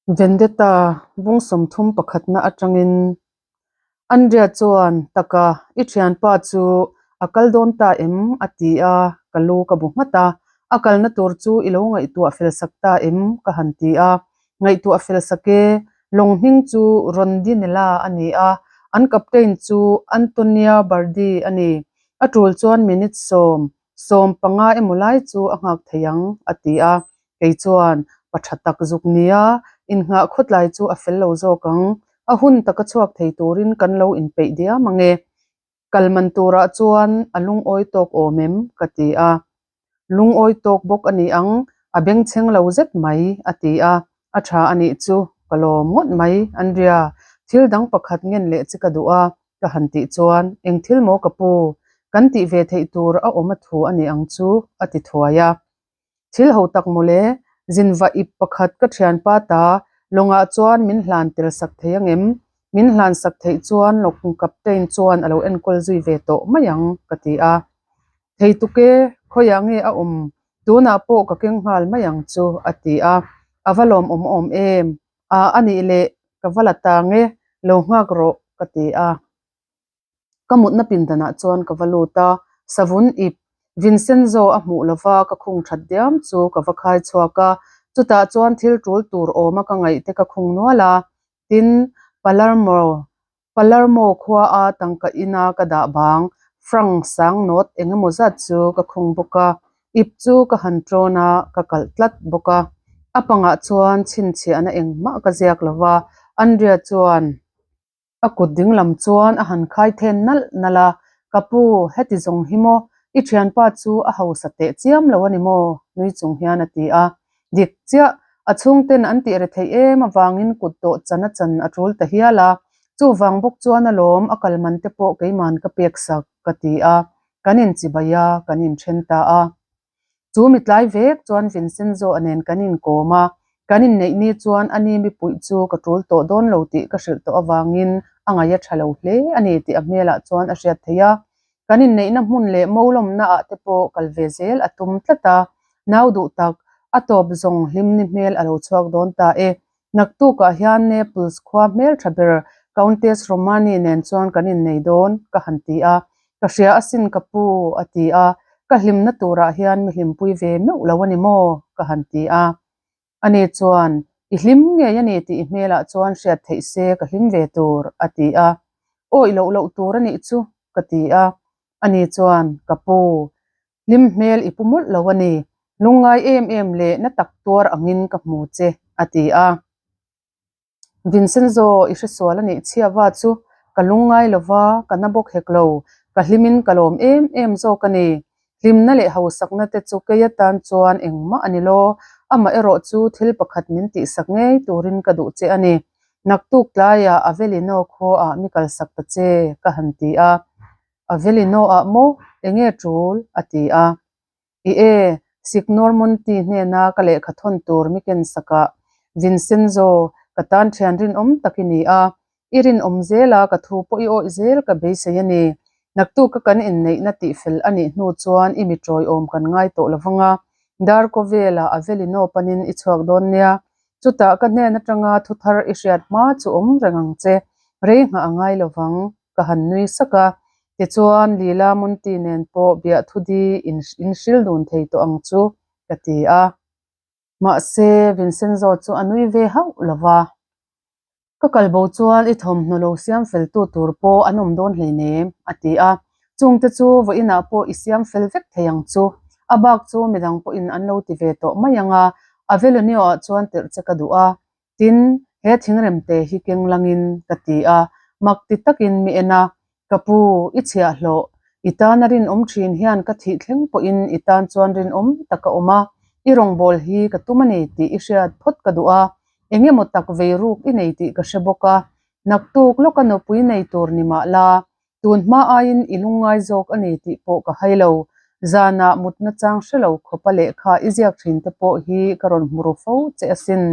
Vendetta bung 30 pakhatna atangin Andrea chuan, Taka, i thianpa chu a kal dawn ta em? a ti a, ka lu ka bu nghat a. A kalna tur chu i lo ngaihtuah fel sak ta em? ka han ti a. Ngaihtuah fel sak e, lawng hming chu Rondinella a ni a, an captain chu Antonia Bardi a ni. A tul chuan minute sawm, 15 emaw lai chu a nghak thei ang, a ti a. Kei chuan, Pa tha tak zuk nia, innghah khawtlai chu a fel lo zawk ang. A hun taka chhuak thei turin kan lo inpeih diam ang e. Kal man turah chuan a lungawi tawk awm em? ka ti a. Lungawi tawk bawk a ni ang, a bengchheng lo zet mai, a ti a. A tha a nih chu, ka lawm ngawt mai, Andrea, thil dang pakhat ngen leh che ka duh a, ka han tih chuan, Eng thil maw ka pu? Kan tih ve theih tur a awm a thu a ni ang chu, a ti thuai a. Thil ho tak mawle, zinva ip pakhat ka thianpa ta lawngah chuan min hlan tel sak thei angem? Min hlan sak theih chuan lawng captain chuan a lo enkawl zui ve tawh mai ang, ka ti a. Thei tuk e, khawiah nge a awm? Tunah pawh ka keng nghal mai ang chu, a ti a. A va lawmawm awm em? A, a nih leh, ka va la tang e, lo nghak rawh, ka ti a. Ka mutna pindanah chuan ka va lut a, savun ip Vincenzo a hmuh lova ka khung that diam chu ka va khai chhuak a, chutah chuan thil tul tur awma ka ngaih te ka khung nual a, tin, Palermo Palermo khua a tangka ina ka dah bang franc sang nawt eng emaw zat chu ka khung bawk a, ip chu ka han tawn a, ka kalh tlat bawk a. A pangah chuan chhinchhiahna engmah ka ziak lova, Andrea chuan. A kut dinglam chuan a han khai then nalh nalh a, Ka pu, heti zawng hi maw? I thianpa chu a hausa teh chiam lo a ni maw? nui chung hian a ti a. Dik chiah, a chhungten an tih re theih em avangin kut dawh chan a chan a tul ta hial a, chuvang bawk chuan alawm a kal man te pawh keiman ka pek sak, ka ti a. Kan inchibai a, kan inthen ta a. Chu mi tlai vek chuan Vincenzo a nen kan inkawm a, kan inneih ni chuan a ni mi puih chu ka tul tawh dawn lo tih ka hrilh tawh avangin a ngaih a tha lo hle a ni tih a hmelah chuan a hriat theih a. Kan inneihna hmun leh molawmna ah te pawh kal ve zel a tum tlat a, nau duh tak, a tawp zawng hlim ni hmel a lo chhuak dawn ta e. Naktukah hian Naples khua hmeltha ber Countess Romani nen chuan kan innei dawn, ka han ti a. Ka hria asin ka pu, a ti a. Ka hlimna turah hian mi hlimpui ve meuh lo a ni maw? ka han ti a. Ani chuan, I hlim ngei a ni tih i hmelah chuan hriat theih se ka hlim ve tur, a ti a. Awih loh loh tur a nih chu, ka ti a. Ani chuan, Ka pu, Hlim hmel i pu mawlh lo a ni. Lungngai em em leh na tak tuar angin ka hmu che, a ti a. Vincenzo, i hresual a nih chhiava chu ka lungngai lo va, ka na bawk hek lo. Ka hlimin ka lawm em em zawk a ni. Hlimna leh hausakna te chu kei atan chuan engmah a ni lo. Amah erawh chu thil pakhat min tihsak ngei turin ka duh che a ni. Naktuk tlaiah Avellino khuaah mi kalsak ta che, ka han ti a. Avellino ah maw? Enge tul? a ti a. I e, Signor Monti hnena ka lehkha thawn tur mi ken sakah Vincenzo, ka tan thian rinawm tak i ni a. I rinawm zel a, ka thu pawh i awih zel ka beisei a ni. Naktuka kan inneihna tihfel a nih hnu chuan i mi tawiawm kan ngai tawh lo vang a. Darko velah Avellino panin i chhuak dawn nia. Chutah ka hnen atanga thu thar i hriat hma chu awm reng ang che. Rei nghah a ngai lo vang. Ka han nui sak a, tichuan Lila Monti nen pawh biahthu di in hril dun thei tawh ang chu ka ti a. Mahse, Vincenzo chu a nui ve hauh lo va. Ka kal bo chuan i thawmhnaw lo siam fel tu tur pawh an awm dawn hleinem, a ti a. Chungte chu vawiinah pawh i siam fel vek thei ang chu. A bak chu midang pawhin an lo ti ve tawh mai ang a, Avellino-ah chuan tirh che ka duh a, Tin, he thingremte hi keng langin ka ti a, mak ti takin mi en a, Ka pu, i chhiahhlawh, i tana rinawm thin hian ka thih thleng pawhin i tan chuan rinawm tak a awm a, i rawngbâwl hi ka tum a ni tih i hriat phawt ka duh a, eng emaw tak vei ruk i nei tih ka hre bawk a, naktuk lawka nupui nei tur ni mah la, Tun hma aiin i lungngai zawk a ni tih pawh ka hai lo. Zanah mutna chang hre lo khawpa lehkha i ziak thin te pawh hi ka rawn hmu ru fo che asin.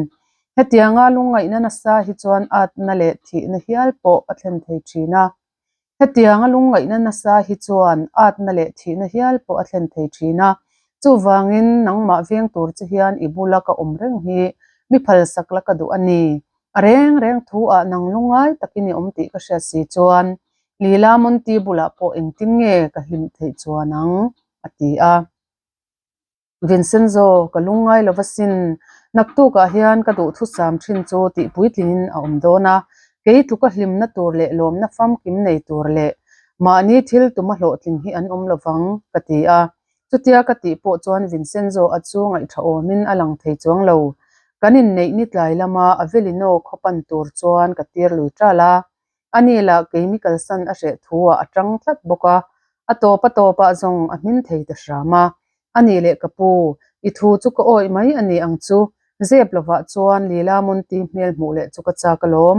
Hetianga lungngaihna nasa hi chuan atna leh thihna hial pawh a thlen thei thin a. Hetianga lungngaihna nasa hi chuan atna leh thihna hial pawh a thlen thei thin a. Chuvangin nangmah veng tur che hian i bula ka awm reng hi. Mi phalsak la ka duh a ni. A reng reng thu ah nang lungngai takin i awm tih ka hriat si chuan Lila Monti bulah pawh engtin nge ka hlim theih chuan ang? a ti a. Vincenzo, ka lungngai lo va sin. Naktukah hian ka duhthusam thin chu tih puitlingin a awm dawn a, kei tluka hlimna tur leh lawmna famkim nei tur leh mahni thil tuma hlawhtling hi an awm lo vang, ka ti a. Chutia ka tih pawh chuan Vincenzo a chu ngaihṭha awmin a lang thei chuang lo. Kan inneih ni tlai lama Avellino khaw pan tur chuan ka tir lui ṭal a. Ani lah keimi kalsan a hreh thu ah a ṭang tlat bawk a, a tawp a tawpah zawng a hmin thei ta hram a. Ani leh ka pu, i thu chu ka awih mai a ni ang chu, zep lovah chuan Lila Monti hmel hmuh leh chu ka chak alawm.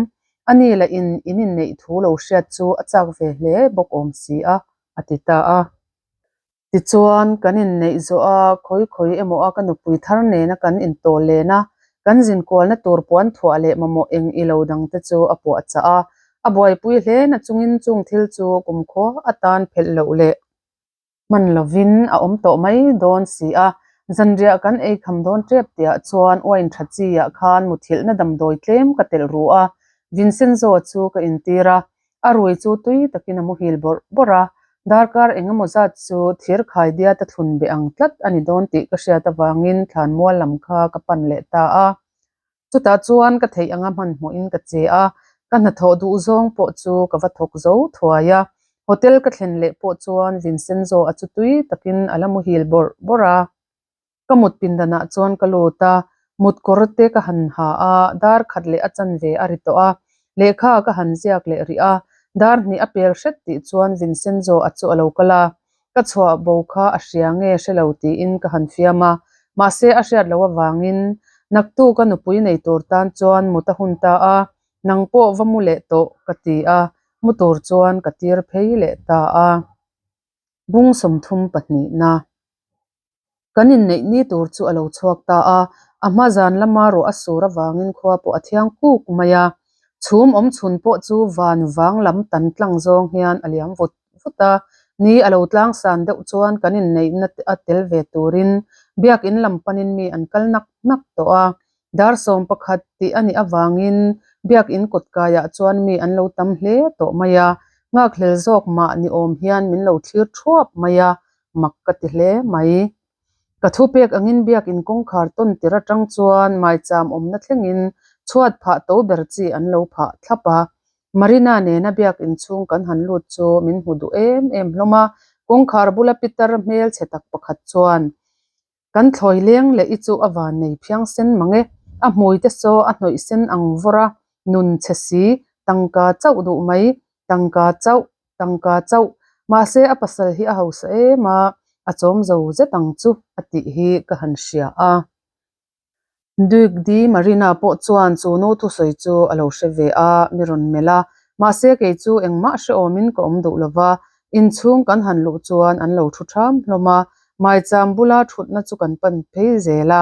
Ani lah in in inneih thu lo hriat chu a chak ve hle bawk awm si a, a ti ta a. Tichuan, kan inneih zawh a, khawi khawi emaw a ka nupui thar nena kan intawl len a, kan zinkualna tur puan thuah leh mamawh eng i lo dangte chu a puah chah a. A buaipui hle na chungin chung thil chu kumkhua atan phelh loh leh hman lovin a awm tawh mai dawn si a. Zanriah kan ei kham dawn tep tihah chuan wine tha chi ah khan muthilhna damdawi tlem ka telh ru a, Vincenzo chu ka intir a. A rui chu tui takin a muhil bawrh bawrh a, darkar eng emaw zat chu thir khai diat a thlun beh ang tlat a ni dawn tih ka hriat avangin thlanmual lam kha ka pan leh ta a. Chutah chuan ka theih anga hmanhmawhin ka che a, ka hnathawh duh zawng pawh chu ka va thawk zo thuai a. Hotel ka thlen leh pawh chuan Vincenzo a chu tui takin a la muhil bawrh bawrh a. Ka mut pindanah chuan ka lut a, mut kawr te ka han ha a, dar khat leh a chanve a ri tawh a, lehkha ka han ziak leh rih a, dar hnih a pel hret tih chuan Vincenzo a chu a lo kal a, ka chhuah bo kha a hria nge hre lo tiin ka han fiam a, mahse a hriat loh avangin naktuk a nupui nei tur tan chuan mut a hun ta a, nang pawh va mu leh tawh ka ti a, mu tur chuan ka tir phei leh ta a. Bung 32 na. Kan inneih ni tur chu a lo chhuak ta a, a hma zan lama ruah a sur avangin khua pawh a thiang kuk mai a. Chhum awm chhun pawh chu van vang lam tan tlang zawng hian a liam vut vut a. Ni a lo tlang san deuh chuan kan inneihna a tel ve turin biakin lam panin mi an kal nak nak tawh a. Dar 11 tih a nih avangin biakin kawtkaiah chuan mi an lo tam hle tawh mai a. Nghakhlel zawk mah ni awm hian min lo thlir thuap mai a. Mak ka ti hle mai. Ka thupek angin biakin kawngkhar tawn tir atang chuan maicham awmna thlengin chhuat phah to ber chi an lo phah thlap a. Marina nena biakin chhung kan han lut chu min hmu duh em em hlawm a, kawngkhar bula pitar hmel chhe tak pakhat chuan Kan thlawi leng leh i chu a van nei phiang sen mang e, a hmui te saw a hnawih sen ang vawr a, nun chhe si, tangka chauh duh mai, tangka chauh, tangka chauh, mahse a pasal hi a hausa em a, a chawm zo zet ang chu a tih hi ka han hria a. Duke Di Marina pawh chuan chu nu thusawi chu a lo hre ve a, mi rawn melh a, mahse kei chu engmah hrehawmin ka awm duh lova, inchhung kan han luh chuan an lo thu ṭham hlawm a, maicham bula ṭhutna chu kan pan phei zel a,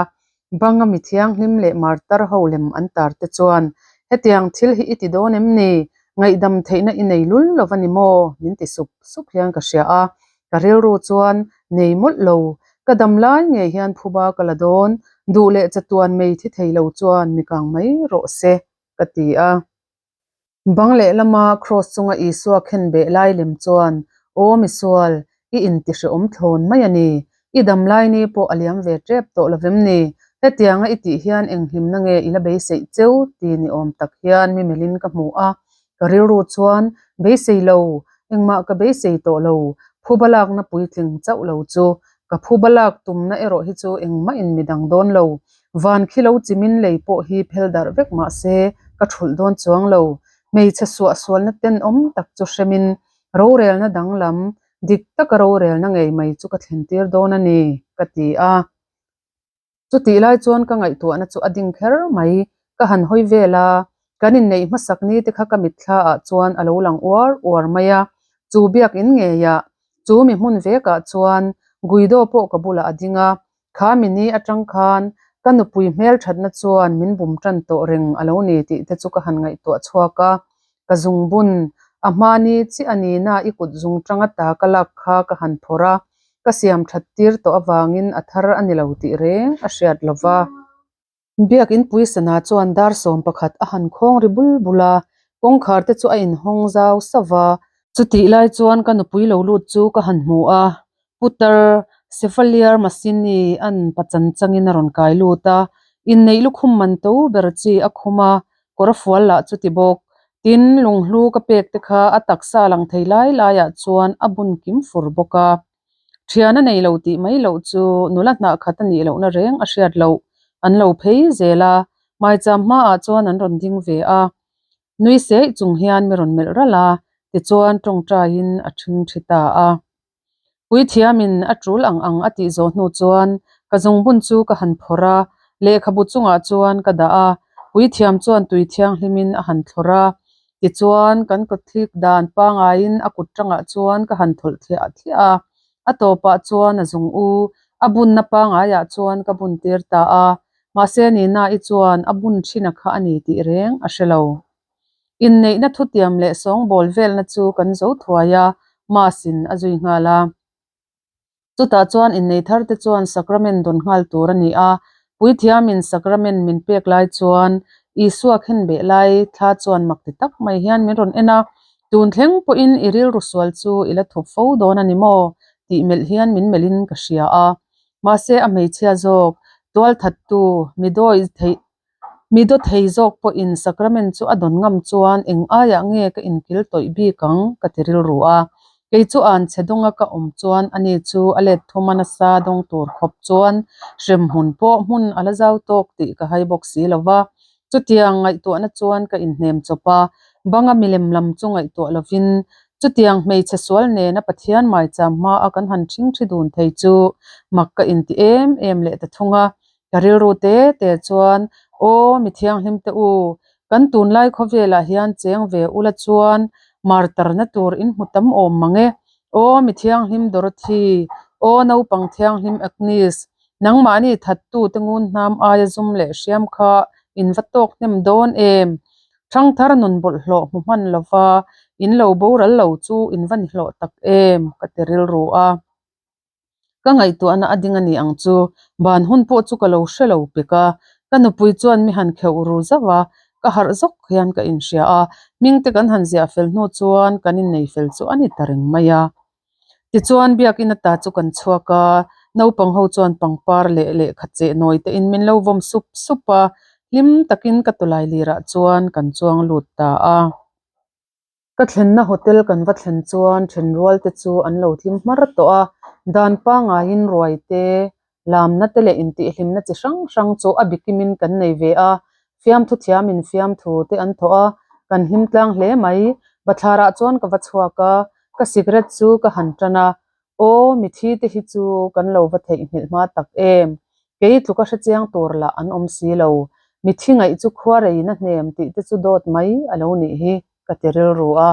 banga mi thianghlim leh martar ho lem an tar te chuan hetiang thil hi i ti dawn em ni? Ngaihdam theihna i nei lul lo va ni maw? min ti sup sup hian ka hria a, Ka rilru chuan nei mawlh lo, ka dam lai ngei hian phuba ka la dawn, duh leh chatuan mei thi thei lo chuan mi kang mai rawh se, ka ti a. Bang lehlama Kraws chunga Isua khen beh lai lem chuan, Aw misual, i intihrehawm thlawn mai a ni, i dam lai ni pawh a liam ve tep tawh lo vem ni? Hetianga i tih hian eng hlimna nge i la beiseih cheu? ti ni awm tak hian mi melhin ka hmu a. Ka rilru chuan, Beisei lo, engmah ka beisei tawh lo, phuba lakna puitling chauh lo chu. Ka phuba lak tumna erawh hi chu engmah in mi dang dawn lo. Van khi lo chimin lei pawh hi phel darh vek mah se ka thulh dawn chuang lo. Hmeichhe suahsualna tenawm tak chu hremin rorelna danglam, dik taka rorelna ngei mai chu ka thlentir dawn a ni, ka ti a. Chutih lai chuan ka ngaihtuahna chu a ding kher mai, ka han hawi vel a, kan inneih hmasak ni te kha ka mitthla ah chuan a lo lang uar uar mai a, chu biakin ngeiah, chu mi hmun vekah chuan Guido pawh ka bulah a ding a, kha mi ni atang khan ka nupui hmelthatna chuan min bum tan tawh reng a lo ni tih te chu ka han ngaihtuah chhuak a, ka zungbun a hmani chiah a nihna i kut zung tanga ta ka lak kha ka han phawrh a, ka siam that tir tawh avangin a thar a ni lo tih reng a hriat lo va. Biakin puisana chuan dar 11 a han khawng ri bul bul a, kawngkhar te chu a inhawng zau sauh va. Chutih lai chuan ka nupui lo lut chu ka han hmu a, Putar Chevalier Massini an pachan changin a rawn kai lut a, inneih lukhum man to ber chi a khum a, kawr a fual lah chuti bawk. Tin, lunghlu ka pek te kha a taksa lang thei lai laiah chuan a bun kim fur bawk a. Thian a nei lo tih mai loh chu nula hnah khat a nih lohna reng a hriat loh. An lo phei zel a, maicham hmaah chuan an rawn ding ve a. Nui seih chung hian mi rawn melh ralh a, tichuan tawngtaiin a thing thi ta a. Puithiamin a tul ang ang a tih zawh hnu chuan ka zungbun chu ka han phawrh a, lehkhabu chungah chuan ka dah a. Puithiam chuan tui thianghlimin a han thlawrh a, Tichuan, kan kawthlik dan pangaiin a kut tangah chuan ka han thawlh thliah thliah a, a tawpah chuan a zung u, a bunna pangaiah chuan ka bun tir ta a, mahse Nina-i chuan a bun thin a kha a ni tih reng a hre lo. Inneihna thutiam leh sawngbawl velna chu kan zo thuai a, Mass-in a zui nghal a. Chutah chuan innei thar te chuan sacrament dawn nghal tur a ni a, Puithiamin sacrament min pek lai chuan Isua khen beh lai thla chuan mak ti tak mai hian min rawn en a, Tun thleng pawhin i rilru sual chu i la thup fo dawn a ni maw? tih melh hian min melhin ka hria a. Mahse a hmeichhia zawk, tualthattu, mi dawi theih Mi daw thei zawk pawhin sacrament chu a dawn ngam chuan eng aiah nge ka inkil tawih bik ang ka ti rilru a. Kei chu an chhe dawnga ka awm chuan ani chu a let thum a nasa dawng tur khawp chuan hremhmun pawh hmun a la zau tawk tih ka hai bawk si lo va. Chutiang ngaihtuahna chuan ka inhnem chawp a, banga milem lam chu ngaihtuah lovin chutiang hmeichhe sual nena Pathian maicham hmaa kan han ṭhingṭhi dun thei chu mak ka inti em em leh ta thung a. Ka rilru te te chuan, Aw, mi thianghlim te u, kan tunlai khawvelah hian cheng ve ula chuan martarna tur in hmu tam awm mang e. Aw, mi thianghlim Dorothy, aw, naupang thianghlim Agnes, nangmahni thattu te ngun hnam aia zum leh hriam kha in va tawk hnem dawn em? Thangthar nun bawlhhlawh hmu hman lova in lo boral lo chu in va ni hlawh tak em? ka ti rilru a. Ka ngaihtuahna a ding a ni ang chu, ban hun pawh chu ka lo hre lo pek a, ka nupui chuan mi han kheuh ru zauh a, ka harh zawk hian ka inhria a, hming te kan han ziah fel hnu chuan kan innei fel chu a ni ta reng mai a. Tichuan biakin ata chu kan chhuak a, naupang ho chuan pangpar leh lehkha cheh nawi te in min lo vawm sup sup a, hlim takin ka tawlai lirah chuan kan chuang lut ta a. Ka thlenna hotel kan va thlen chuan thenrual te chu an lo tlim hmar tawh a, dan pangaiin ruai te, lamna te leh intihhlimna chi hrang hrang chu a bikimin kan nei ve a, fiamthu thiamin fiamthu te an thawh a, kan hlim tlang hle mai. Bathlarah chuan ka va chhuak a, ka cigarette chu ka han tan a, Aw, mithi te hi chu kan lo va theihnghilh hma tak em? Kei tluka hrechiang tur lah an awm si lo. Mithi ngaih chu khuarein a hnem tih te chu dawt mai a lo nih hi ka ti rilru a.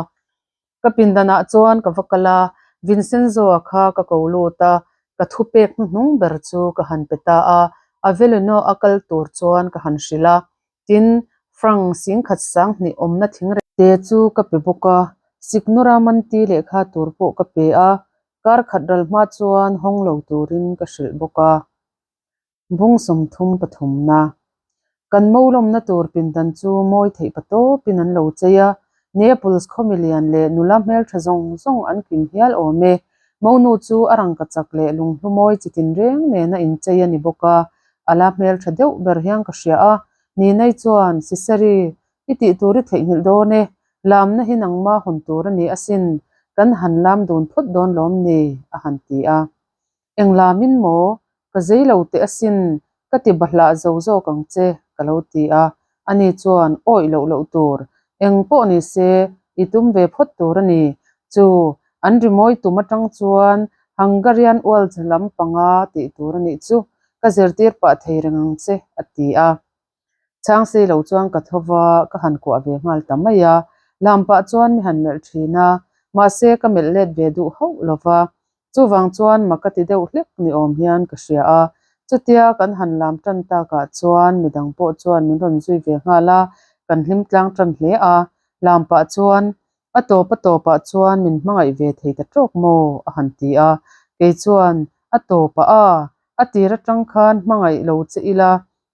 Ka pindanah chuan ka va kal a, Vincenzo-a kha ka ko lut a, ka thupek hnuhnung ber chu ka han pe ta a, Avellino a kal tur chuan ka han hrilh a, Tin, Frank singkhat sanghnih awmna thingreng te chu ka pe bawk a, Signora Manti lehkha tur pawh ka pe a, kar khat ral hma chuan hawng lo turin ka hrilh bawk a. Bung 30 pathumna. Kan molawmna tur pindan chu mawi theih pa tawpin an lo chei a, Naples khaw milian leh nula hmeltha zawng zawng an kim hial awm e. Monu chu a rangkachak leh lunghlu mawi chitin reng nena inchei a ni bawk a, A la hmeltha deuh ber hian ka hria a, Ninai chuan, Siseri, i tih tur i theihnghilh dawn e, lamna hi nangma hawn tur a ni asin, kan han lam dun phawt dawn lawm ni? a han ti a. Eng lamin maw? Ka zei lo teh asin, ka ti bahlah zo zawk ang che, ka lo ti a. Ani chuan, Awih loh loh tur, eng pawh ni se, i tum ve phawt tur a ni. Chu, an rimawi tum atang chuan Hungarian Waltz lam panga tih tur a nih chu. Ka zirtir pah thei reng ang che, a ti a. Chhang sei lo chuan ka tho va, ka han kuah ve nghal ta mai a. Lam pah chuan mi han melh thin a, mahse ka melh let ve duh hauh lo va. Chuvang chuan mak ka ti deuh hlek ni awm hian ka hria a. Chutia kan han lam tan takah chuan midang pawh chuan min rawn zui ve nghal a, kan hlim tlang tan hle a. Lam pah chuan A tawp a tawpah chuan min hmangaih ve thei ta tawk maw? a han ti a. Kei chuan, A tawpah a, a tir atang khan hmangaih lo che ila,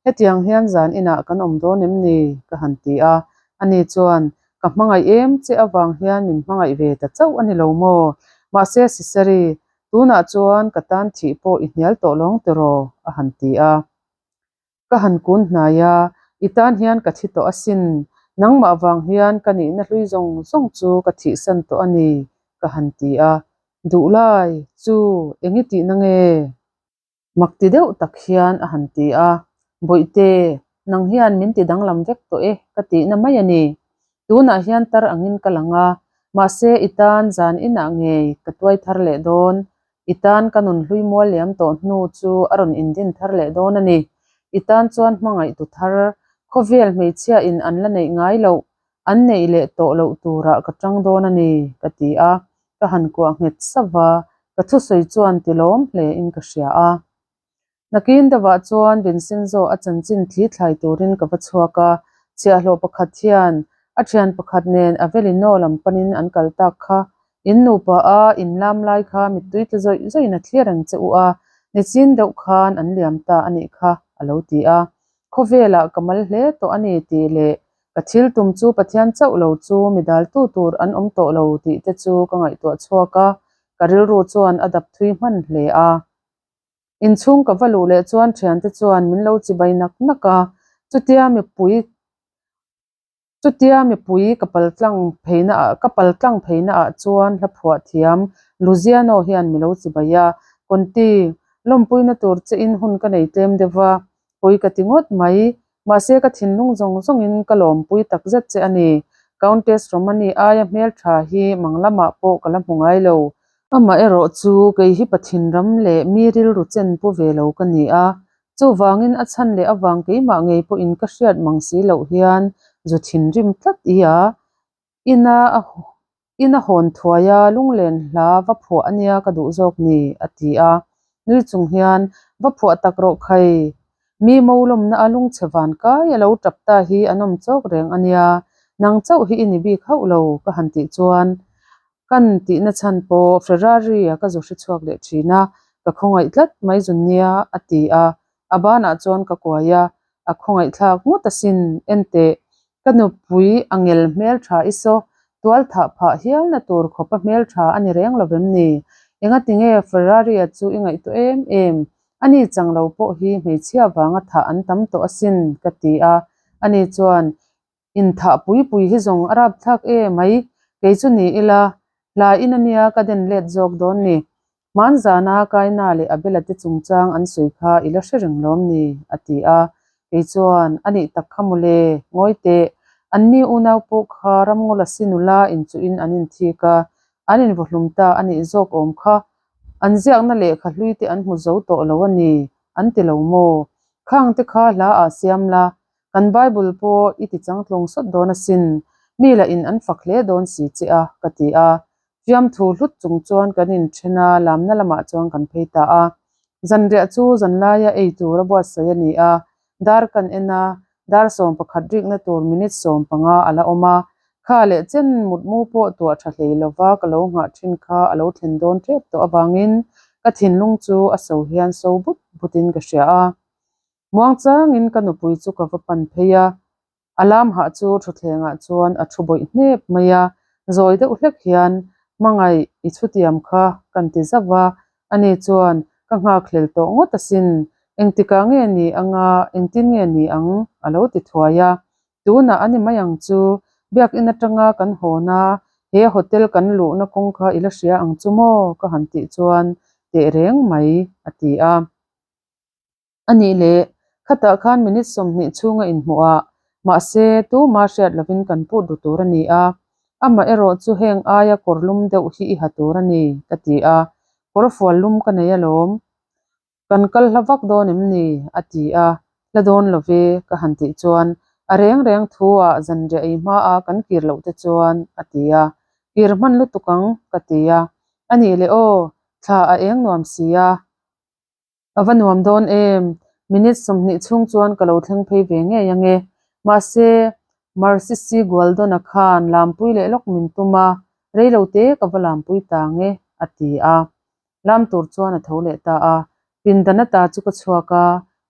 Hetiang hian zan inah kan awm dawn em ni? ka han ti a. Ani chuan, Ka hmangaih em che avang hian min hmangaih ve ta chauh a ni lo maw? Mahse Siseri, tunah chuan ka tan thih pawh i hnial tawh lawng tiraw? a han ti a. Ka han kun hnai a, I tan hian ka thi tawh asin, nangmah vang hian ka nihna hlui zawng zawng chu ka thihsan tawh a ni, ka han ti a. Duhlai, chu, eng i tihna nge? Mak ti deuh tak hian a han ti a, Bawihte, nang hian min ti danglam vek tawh e ka tihna mai a ni. Tunah hian tar angin ka lang a, mahse i tan zan inah ngei ka tuai thar leh dawn. I tan ka nun hlui mual liam tawh hnu chu a rawn indin thar leh dawn a ni. I tan chuan hmangaihtu thar, khawvel hmeichhia in an la neih ngai loh, an neih leh tawh loh turah ka tang dawn a ni, ka ti a, ka han kuah nghet sauh va, ka thusawi chuan ti lawm hle in ka hria a. Nakin deuhah chuan Vincenzo a chanchin thli thlai turin ka va chhuak a, chhiahhlawh pakhat hian a thian pakhat nen Avellino lam panin an kal tak kha. In nupa a in lam lai kha mittui tla zawih zawihin a thlir reng che u a, nichin deuh khan an liam ta a nih kha, a lo ti a. Khawvelah ka mal hle tawh a ni tih leh Ka thil tum chu Pathian chauh lo chu mi daltu tur an awm tawh lo tih te chu ka ngaihtuah chhuak a, ka rilru chuan a dap thui hman hle a. Inchhung ka va luh leh chuan thiante chuan min lo chibai nak nak a, chutia mipui chutia mipui ka paltlang pheina ah ka paltlang pheina ah chuan hla phuah thiam Luziano hian mi lo chibai a, Conti, lawmpuina tur che in hun ka nei tlem deuh va, Pui ka ti ngawt mai. Mahse ka thinlung zawng zawngin ka lawmpui takzet che a ni. Countess Romani aia hmeltha hi mang lamah pawh ka la hmu ngai lo. Amaherawh chu kei hi Pathin ram leh mi rilru chen pu ve lo ka ni a. Chuvangin a chhan leh avang keimah ngei pawhin ka hriat mang si loh hian zu thinrim tlat i a. Ina a Ina hawn thuai a, lunglen hla va phuah a nia ka duh zawk ni, a ti a. Nui chung hian, Va phuah tak rawh khai, mi mo lawmna a lungchhe van kai a lo tap ta hi an awm chawk reng a nia, nang chauh hi i ni bik hauh lo, ka han tih chuan kan tihna chhan pawh Ferrari a ka zu hre chhuak leh thin a, ka khawngaih tlat mai zun nia, a ti a. A banah chuan ka kuai a, a khawngaihthlak ngawt asin, enteh, ka nupui a ngel hmeltha i saw, tual thah phah hialna tur khawpa hmeltha a ni reng lovem ni? Engatinge Ferrari-a chu i ngaihtuah em em? Ani chang lo pawh hi hmeichhia vanga thah an tam tawh asin, ka ti a, ani chuan Inthah pui pui hi zawng a rapthlak e mai, kei chu ni ila, hla in ania ka den let zawk dawn ni. Hmanzana Kaina leh Abela te chungchang an sawi kha i la hre reng lawm ni? a ti a. Kei chuan, A nih tak kha mawle, ngawi teh, anni unau pawh kha Ramngawla si nula inchuhin an inthik a, an invaw hlum ta a nih zawk awm kha, an ziakna lehkha hlui te an hmu zo tawh lo a ni, an ti lo maw? Khang te kha hla ah siam la, Kan Bible pawh i ti changtlung sawt dawn asin, mi lah in an fak hle dawn si che a, ka ti a. Fiamthu hlut chung chuan kan inthen a, lamna lamah chuan kan phei ta a. Zanriah chu zanlaia ei tur a buatsaih a ni a, dar kan en a, dar 11 rikna tur minute 15 a la awm a. Kha leh chen mutmu pawh tuah tha hlei lova ka lo nghah thin kha a lo thlen dawn tep tawh avangin ka thinlung chu a so hian so but butin ka hria a. Muangchangin ka nupui chu ka va pan phei a, a lam hah chu thutthlengah chuan a thu bawih hnep mai a, zawi deuh hlek hian hmangaih i chhutiam kha kan ti zauh a, ani chuan ka nghakhlel tawh ngawt asin, engtikah nge ni anga engtin nge ni ang a lo ti thuai a, tunah a ni mai ang chu, biakin atanga kan hawn a, he hotel kan luhna kawng kha i la hria ang chu maw ka han tih chuan teh reng mai a ti a. A nih leh, khatah khan minute 20 chhunga inhmuh a, mahse, tuma hriat lovin kan put ru tur a ni a, amah erawh chu heng aia kawr lum deuh hi i ha tur a ni, ka ti a, kawr fual lum ka nei alawm. Kan kal hla vak dawn em ni? a ti a, hla dawn lo ve, ka han tih chuan, a reng reng thu ah zanriah ei hma a kan kir loh te chuan, a ti a, kir hman lutuk ang, ka ti a, a nih leh aw, thla a eng nuam si a, A va nuam dawn em? Minute 20 chhung chuan ka lo thleng phei ve ngei ang e. Mahse, Marcisi Gualdona khan lampui leh lawk min tum a, rei lo te ka va lampui ta ang e, a ti a. Lam tur chuan a tho leh ta a. Pindan ata chu ka chhuak a.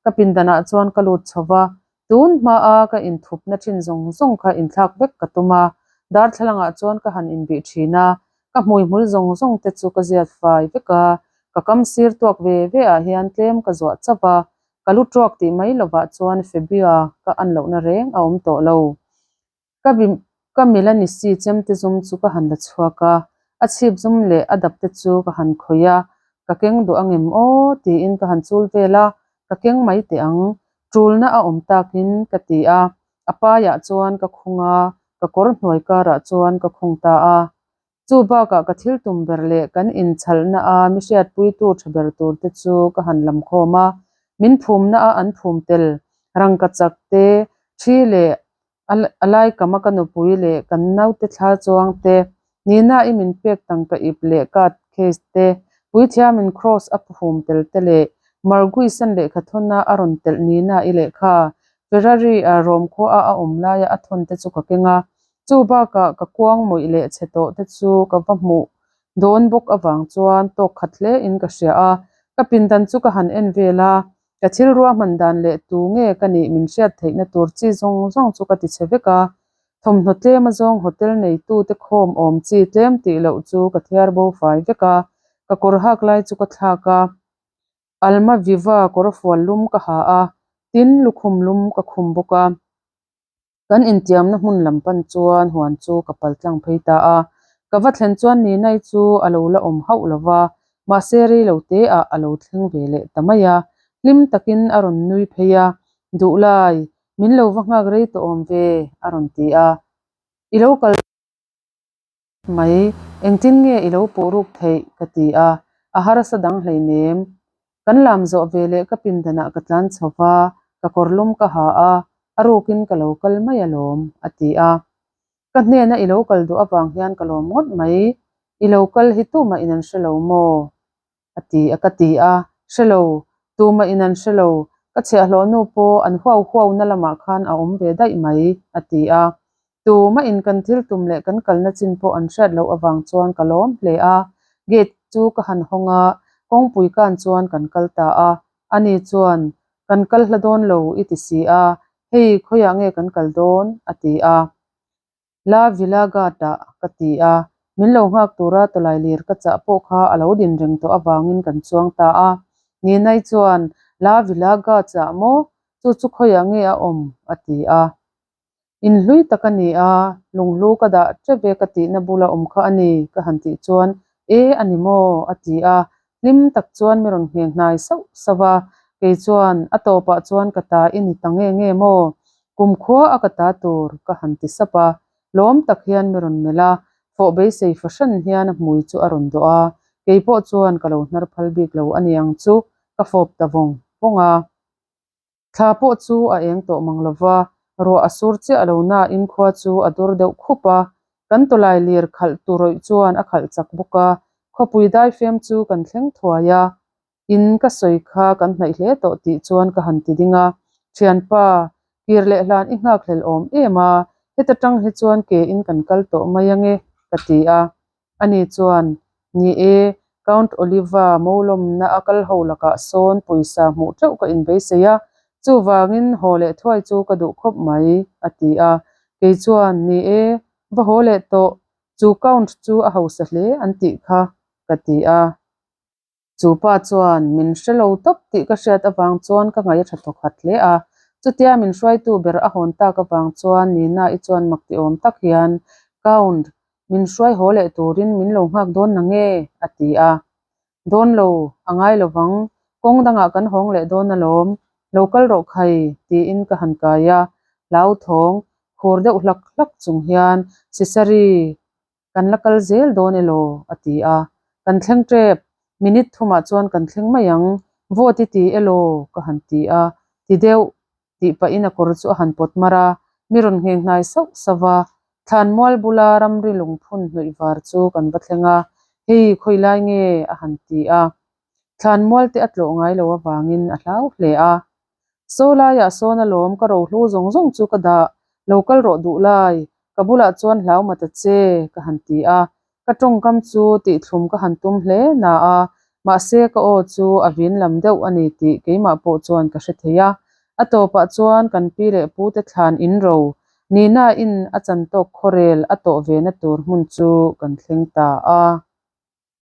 Ka pindanah chuan ka lut chho va, tun hmaa ka inthupna thin zawng zawng kha inthlak vek ka tum a, darthlalangah chuan ka han inbih thin a, ka hmuihmul zawng zawng te chu ka ziat fai vek a, ka kam sir tuak ve ve ah hian tlem ka zuah chauh a, ka lu tuak tih mai lovah chuan Febia ka an lohna reng a awm tawh lo. Ka ka Milanisi chemte zum chu ka han la chhuak a, a chhip zum leh a dap te chu ka han khawih a, ka keng duh angem aw tiin ka han chul vel a, ka keng mai teh ang, tulna a awm takin ka ti a, a paiah chuan ka khung a, ka kawr hnuai karah chuan ka khung ta a. Chu bakah ka thil tum ber leh kan inchalhna a mi hriatpuitu tha ber tur te chu ka han lam khawm a, min phumna a an phum tel rangkachak te, thi leh a laikam a ka nupui leh kan naute thla chuang te, Nina i min pek tangka ip leh card case te, puithiamin cross a phum tel te leh Marguisan lehkha thawna a rawn telh Nina i lehkha Ferrari a Rome khua a a awm laia a thawn te chu ka keng a. Chu bakah ka kuang mawih leh chhe tawh te chu ka va hmuh dawn bawk avang chuan tawk khat hle in ka hria a, ka pindan chu ka han en vel a, ka thil ruahman dan leh tu nge ka nih min hriat theihna tur chi zawng zawng chu ka ti chhe vek a, thawmhnaw tlem azawng hotel neitu te khawm awm chi tlem tih loh chu ka thiar bo fai vek a, ka kawr hak lai chu ka thlak a. Alma Viva kawr fual lum ka ha a, tin lukhum lum ka khum bawk a. Kan intiamna hmun lam pan chuan huan chu ka pal tlang phei ta a. Ka va thlen chuan Ninai chu a lo la awm hauh lo va, mahse rei lo te ah a lo thleng ve leh ta mai a. Hlim takin a rawn nui phei a, Duhlai, min lo va nghak rei tawh awm ve, a rawn ti a. I lo kal. Mai, engtin nge i lo puh ruk theih? ka ti a, a harsa dang hleinem. Kan lam zawh ve leh ka pindanah ka tlan chho va, ka kawrlum ka ha a, a rukin ka lo kal mai alawm, a ti a. Ka hnena i lo kal duh avang hian ka lawm ngawt mai, i lo kal hi tumah in an hre lo maw? A ti a, ka ti a, hre lo, tumah in an hre lo, ka chhiahhlawh nu pawh an huau huau na lamah khan a awm ve daih mai, a ti a. Tumah in kan thil tum leh kan kalna chin pawh an hriat loh avang chuan ka lawm hle a, gate chu ka han hawng a, kawngpui kan chuan kan kal ta a, ani chuan, Kan kal hla dawn lo i ti si a, hei khawiah nge kan kal dawn? a ti a. La Villa Gate-ah ka ti a, min lo nghak tura tawlai lir ka chah pawh kha a lo din reng tawh avangin kan chuang ta a. Ninai chuan, La Villa Gate-ah maw? Chu chu khawiah nge a awm? a ti a. Inhlui tak a ni a, lunghlu ka dah teuh ve ka tihna bula awm kha a ni, ka han tih chuan, E a ni maw? a ti a. Hlim tak chuan mi rawn ngheng hnai sauh sauh a, kei chuan, A tawpah chuan ka ta i ni ta nge nge maw? Kumkhua a ka ta tur, ka han ti sap a. Lawm tak hian mi rawn melh a, fawh beisei fahran hian a hmui chu a rawn dawh a, kei pawh chuan ka lo hnar phal bik lo a ni ang chu, ka fawp ta vawng vawng a. Thla pawh chu a eng tawh mang lo va, ruah a sur chiah lo nain khua chu a dur deuh khup a, kan tawlai lir khalh tu rawih chuan a khalh chak bawk a, khawpui daifem chu kan thleng thuai a, in ka sawi kha kan hnaih hle tawh tih chuan ka han ti ding a, Thianpa, kir leh hlan i nghak hlel awm em a, heta tang hi chuan ke in kan kal tawh mai ange, ka ti a. Ani chuan, Ni e, Count Oliva Mawlawmna a kal ho lakah sawn pawisa hmuh teuh ka inbeisei a, chuvangin haw leh thuai chu ka duh khawp mai, a ti a. Kei chuan, Ni e, va haw leh tawh, chu Count chu a hausa hle an tih kha, ka ti a. Chu pa chuan min hre lo tawp tih ka hriat avang chuan ka ngaih a tha thawkhat hle a. Chutia min hruaitu ber a hawn tak avang chuan Nina-i chuan mak ti awm tak hian, Count, min hruai haw leh turin min lo nghak dawn na nge? a ti a. Dawn lo, a ngai lo vang, kawng dangah kan hawng leh dawn alawm, lo kal rawh khai, tiin ka han kai a. Hlauthawng, khur deuh hlak hlak chung hian, Sisari, Kan la kal zel dawn elaw? a ti a. Kan thleng tep, minute thumah chuan kan thleng mai ang, vote i ti elaw? ka han ti a. Ti deuh, tih pahin a kawr chu a han pawt mar a, mi rawn ngheng hnai sauh sauh va. Thlanmual bula ramri lungphun hnawih var chu kan va thleng a, Hei, khawi lai nge? a han ti a. Thlanmual te a tlawh ngai lo avangin a hlau hle a. Saw laiah sawn alawm ka rohlu zawng zawng chu ka dah, lo kal rawh duh lai, ka bulah chuan hlau ma ta che, ka han ti a. Ka tawngkam chu tihthlum ka han tum hle na a, Mahse ka aw chu a vin lam deuh a ni tih keimah pawh chuan ka hre thei a. A tawpah chuan kan pi leh pute thlan in ro Nina in a chan tawk khawrel a tawh ve na tur hmun chu kan thleng ta a.